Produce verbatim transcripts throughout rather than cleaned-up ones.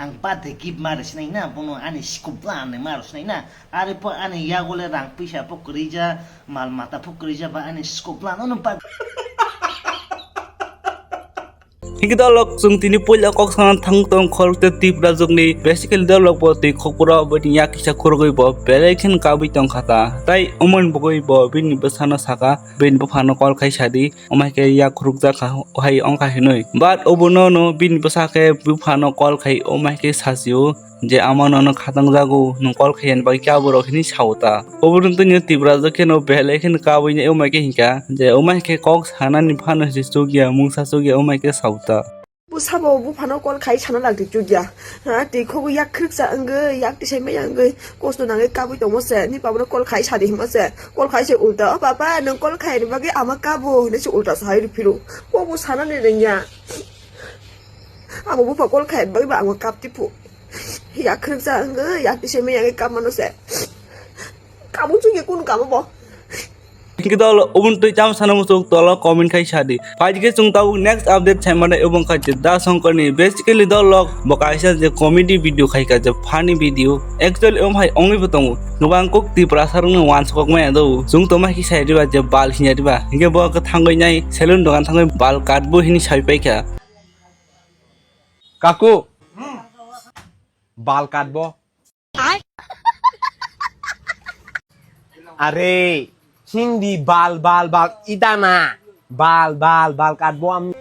Ang birthday gift ma rw sinai na, bono ani sikopla anai ma rw sinai na. Are po ani yago le rang puisa po kwrwi ja, mal mata po kwrwi ja, ba ani sikopla ano no birthday. Hingke dolok chwng tini puila kok sana thang tong khorokte Tiprajwkni, basically dolok bo twi khokpuro bini yak kisa khurugwi bo belai khen kabwi tong kha ta. Tai omo ni bagwi bo bini bwsano saka, bini buphano call khai sadi. Omo hai khe yak khurukjak kha, o hai wng kha hinwi. But obono no bini bwsa khe buphano call khai, omo hai khe sachio je, "Ama nono khatang jago, nwng call khai yani bagwi kya borok?" hinwi sao ta. Obono twnwi Tiprajwk kheno belai kheno kabui nai, omo hai khe hinkha je, omo hai khe kok sanani phano se chukya, mungsa chukya, omo hai khe sao ta. Bo sabo buphano call khai sana lagdi chukya. Ha, twi khogo yak khiriksa wngwi, yak tisai maya wngwi, kosto nangwi kabui tongmo se. Ni babono call khai sadi himo se. Call khai se ulta, "O baba, nwng call khai ni bagwi ama kabo," hinwi se ulta sai rw phiru. Bo bo sanani rwngya. Abo bupha call khai bagwi ba ama kap tipu. Yak khiriksa wngwi, yak tisai maya wngwi kap mano se. Kabo chukya kun kabo bo. Hingke dol, oboni twi tamo sana muchung tola comment khai sadi. Phaidi khe chwng tabuk next update sai mano, obo wngkha je Da Songkar ni. Basically dolok bo kaisa je comedy video khai kha, je funny video. Actually omo hai ongwi bo tongo. Kwbang kok Tiprasa rokno wansukok maya do. Chwng tongma khe sai riba je bal hinya riba. Hingke bo khe thangwi nai salon dogan thangwi bal kat bo hini sai pai kha. Kaku. Bal kat bo. Are, Hindi bal, bal, bal, idana. Bal, bal, bal, kat bo am.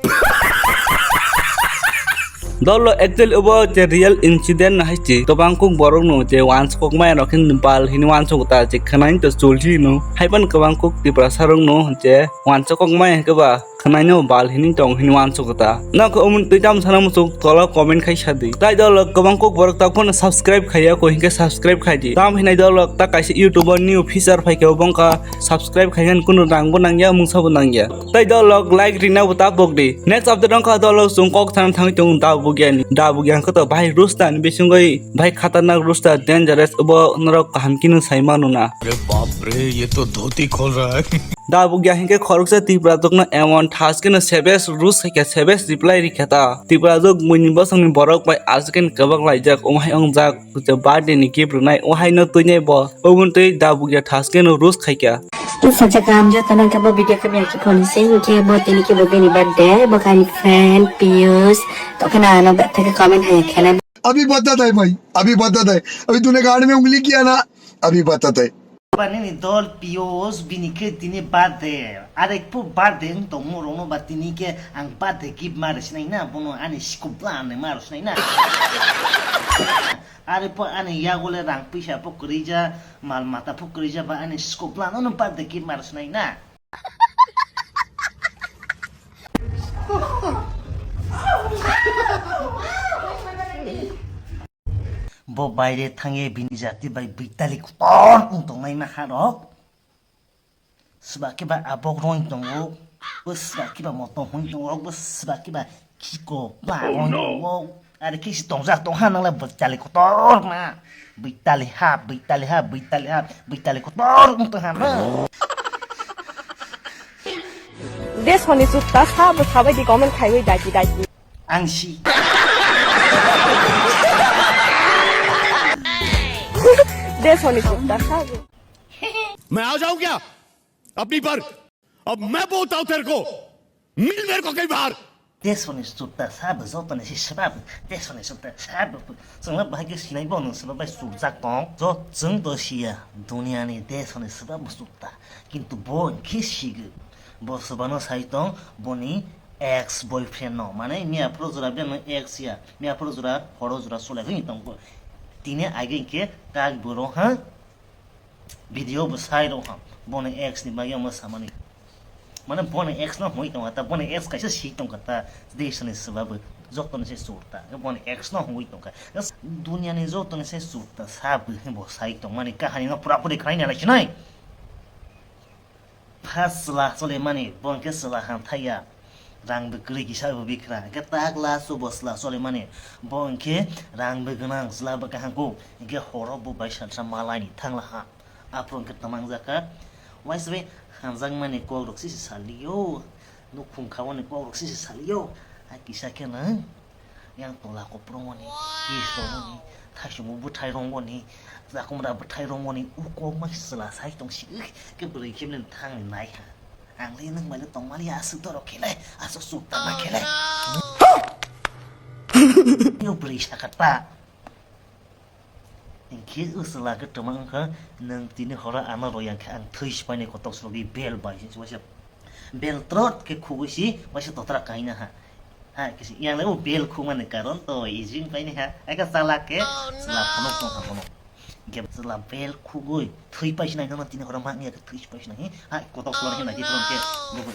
Dolo actually obo je real incident na hai se. Kwbang kok borok no je wansukok maya rok hin bal hini wansuk ta je khwnai to chul hino. Hai ban kwbang kok Tiprasa rok no je wansukok maya hwnkhe ba khwnaino bal hini tong hini wansuk ta. Nokho omo twi tamo sana muchung tola comment khai sadi. Tai dolok kwbang kok borok ta phone subscribe khaiya ko hinkhe subscribe khaidi. Tam hinai dolok ta kaisa YouTube o new feature phaikhe obo wngkha subscribe khaikhe kunu rang bo nangya mungsa bo nangya. Tai dolok like rina bo ta bokdi. Next update wngkha dolok chwng kok sana thangwi tongo Da Bugiani. Da Bugia hwnkhe to bahai Rusta ni bisingwi bahai khatarnak Rusta dangerous obo norok kaham kino sai manu na. अरे बाप रे, ये तो धोती खोल रहा है। Da Bugia hinkhe khoroksa Tiprajwkno emon thas kheno sebes rus hai khe sebes reply rikha ta. Tiprajwk buini bosongni borok bai aswk khe kwbak laijak, omo hai wngjak je birthday ni gift rwnai, o haino twinai bo oboni twi Da Bugia thas kheno rus khai kha. Sajak kaham jotono khe bo video khe miyaki phone se hinkhe bo tini khe bo bini birthday, bo kani friend Piyush, to kheno ano bethake comment hai khena. अभी बताता है भाई, अभी बताता है, अभी तूने गांड में उंगली किया ना, अभी बताता है। Ba nini dol Piyush bini khe tini birthday. Arek pu birthday wng tongmo rokno ba tini khe ang birthday gift ma rw sinai na, bono ani sikopla anai ma rw sinai na. Are po ani yago le rang puisa po kwrwi ja, mal mata po kwrwi ja, ba ani sikopla no birthday gift ma rw sinai na. Bo baire thangye bini jati bai bwitali kotor wng tongnai maharok. Swba khe ba abok roi tongo, bo swba khe ba motom hoi tongo, bo swba khe ba khiko ba roi tongo. Are khe si tongjak tongha nang le bwitali kotor ma. Bwitali ha, bwitali ha, bwitali ha, bwitali kotor wng tongha no. Desoni sutta sabo sabai di comment khaiwi daiki daiki. Ang si. Desoni sutta sabo. मैं आ जाऊं क्या अपनी पर? अब मैं बोलता हूं तेरे को, मिल मेरे को कहीं बाहर। Desoni sutta sabo jotoni si swbabo, desoni sutta sabo. Chwngno bahai khe sinai bo nwng swba bai chukjak tong. Jo chwng to siya, duniani desoni swbabo sutta. Kintu bo hinkhe sigo. Bo swbano sai tong, boni ex boyfriend no. Mane miya phuru jora bini ex ya. Miya phuru jora, horo jora chulai hwnwi tong bo. Tini age hinkhe kak bwrwi ha video bo sai rw ha. Boni ex ni bagwi omo samani. Mane boni ex no hwnwi tong kha ta, boni ex kaisa si tong kha ta, desoni swbabo jotoni se sur ta. Boni ex no hwnwi tong kha. Duniani jotoni se sur ta, sabo bo sai tong mani kahani no pura puri khlai nai lai sinai. Pha chwla cholemani, bo hwnkhe chwla hamthaiya, rang bo kwrwi kisa bo bikra, hwnkhe takla chubo chwla cholemani, bo hwnkhe rang bo gwnang, chwla bo kaham kuk, hwnkhe horo bo bai sansa malaini thangla ha. Aphuru hwnkhe twmang jakha, uaisa bai hamjakmani kokrok sisi salio, nukhung khaoni kokrok sisi salio, a kisa kheno. Yang tola koprongoni, kisrongoni, thaisungbo bwthai rongoni, jakumra bwthai rongoni, ukok ma chwla sai tong si, ke bwrwi khe nini thangni nai ha. Ang le nwng bai le tong mali aswk dorok khe le, aswk chuk tangma khe le. Yo bwrwi sakha ta. Hinkhe o chwla khe twma wngkha, nwng tini horo ano royang khe ang thwi sipainai kotok srogwi bel bai se waisa bel trot khe khugwi si waisa totra kaina ha. Ha khe si yang le o bel khugmani karon to ijing paini ha. Eka chala khe chwla phunuk tong ha bono. Hinkhe chwla bel khugwi thwi paisi nai no tini horo ma wngya khe thwi sipai sinai ha kotok srogwi nai khe bono khe bubui.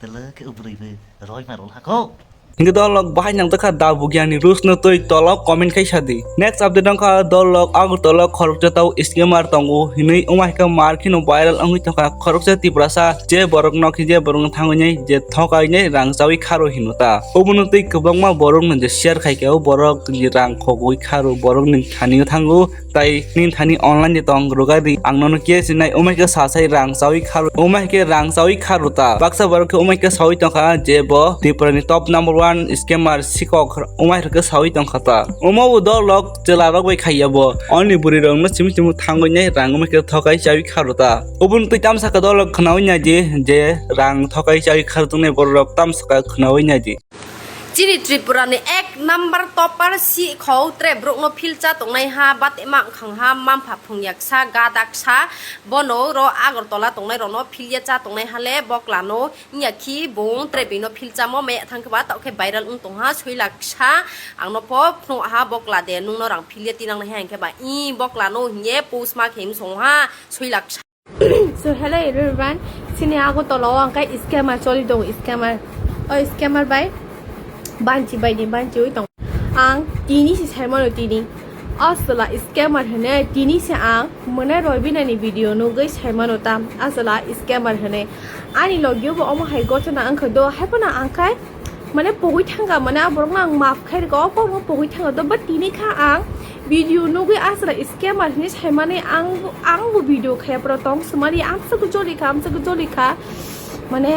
Tele khe o bwrwi bai roi ma rol hako. Hingke dolok bahai nang takha da bugiani rules no twi tolok comment khai sadi. Next update wngkha dolok Agartala khoroksa tao scammer tongo hinwi wngma hai khe mar kheno viral wngwi tongkha khoroksa Tiprasa je borok no khe je borok no thangwi nai je thokai nai rang chawi kharo hino ta. Obono twi kwbangma borok no je share khai khe o borok ni rang khogwi kharo borok ni thani o thango. Tai nini thani online de tong rwgadi ang nono khe sinai umai khe sasai rang chawi kharo umai khe rang chawi kharo ta baksa borok khe umai khe sawi tongkha je bo Tripura ni top number one scammer sikok umai khe sawi tongkha ta omo bo dolok chwla rok bai khaiya bo oni bwrwi rok no simi simi thangwi nai rang umai khe thokai chawi kharo ta oboni twi tamsa khe dolok khnawi nai di je rang thokai chawi kharo tongnai borok tamsa khe khnawi nai di. Chini Tripura ni ek number topper si khou tre borok no phil cha tongnai ha, batema wngkhang ha, mampha phung yaksa, gadaksa, bono ro Agartala tongnai rok no phil ya cha tongnai ha le bokla no wngya khi bung tre bini no phil cha mo me thang khe ba tok khe viral wng tong ha, soi laksa ang no pho phunuk ha bokla de nung no rang phil ya tinang nai ha hing khe ba i bokla no hing ye post ma khe wng song ha, soi laksa. So hello everyone, sini Agartala o ang kai scammer choli dong scammer. O scammer bai banchi bai ni banchi oi tong. Ang tini si saimano tini. Aswla scammer hene tini si ang mwnai roi binani video nugui saimano tam aswla scammer hene. Ani logio bo omo hai gochona ang khe do hai phano ang kai mane pogwi thangka mane a borok no ang maaf khai rwkha o borok no pogwi thangka to but tini kha ang video nugui aswra scammer hinwi saimani ang ang bo video khaya pura tong swmani amsa ko joli kha amsa ko joli kha mane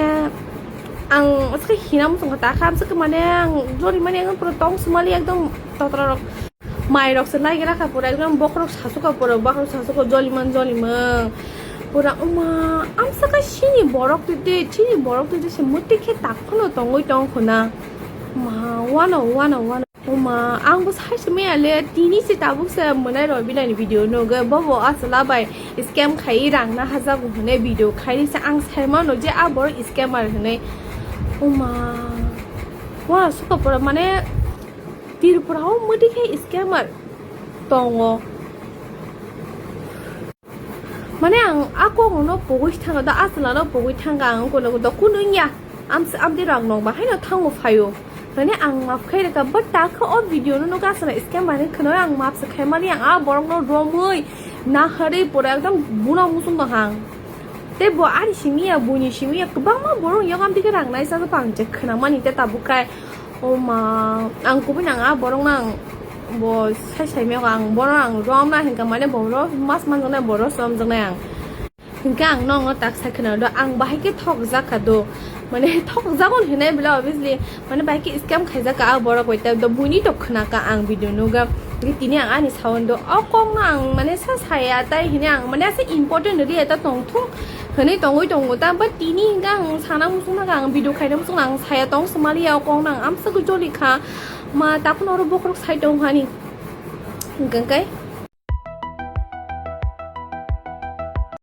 ang aswk hina muchung kha ta kha amsa ko mane ang joli mani ang pura tong swmani ekdom totra rok. Mai rok se nai gra kha pura ekdom bokhorok sasu kha pura bokhorok sasu kha joliman joliman pura uma amsa kha sini borok twi twi sini borok twi twi se muti khe tak phano tongwi tong khuna ma wano wano wano uma ang bo sai se maya le tini se tabuk se mwnai roi bilai ni video no ge bobo aswla bai scam khai rang na hajak hwnwi video khai se ang sai mano je a borok scammer hwnwi uma wano suka pura mane Tripura o muti khe scammer tongo. Mane ang a kok no pogwi thanga do, a chwla no pogwi thanga ang kono do kun wngya. Am, amtwi rang nokba haino thango phaio. Mane ang maf khai rwkha, but ta khe o video no nokha aswna scammer hinwi khwna ang maf se khai mani ang a borok no romwi naharwi pura ekdom buna muchung no hang. Tei bo ani simi ya, buini simi ya, kwbangma borok yago amtwi khe rang naisa bang je khwna mani tei tabuk khai. O ma, ang kubui nang a borok nang bo sai sai mego ang bono ang rom na hinka mane bo ro mas manjaknai bo ro somjaknai ang. Hinka ang nong no tak sai khwna do ang bahai khe thok jak kha do. Mane thok jagon hinai bela obviously mane bahai khe scam khai jak kha a borok bai ta do buini to khwna kha ang video nuga. Tini ang ani sound do o kok no ang mane sa saya tai hine ang mane asa important ri eta tong thung. Hwnwi tongwi tongo ta, but tini hwnkhe ang sana muchung nang ang video khaina muchung ang saya tong swmaliya o kok nang amsa joli kha ma takhwno oro bokhorok sai tong hani hwnkhe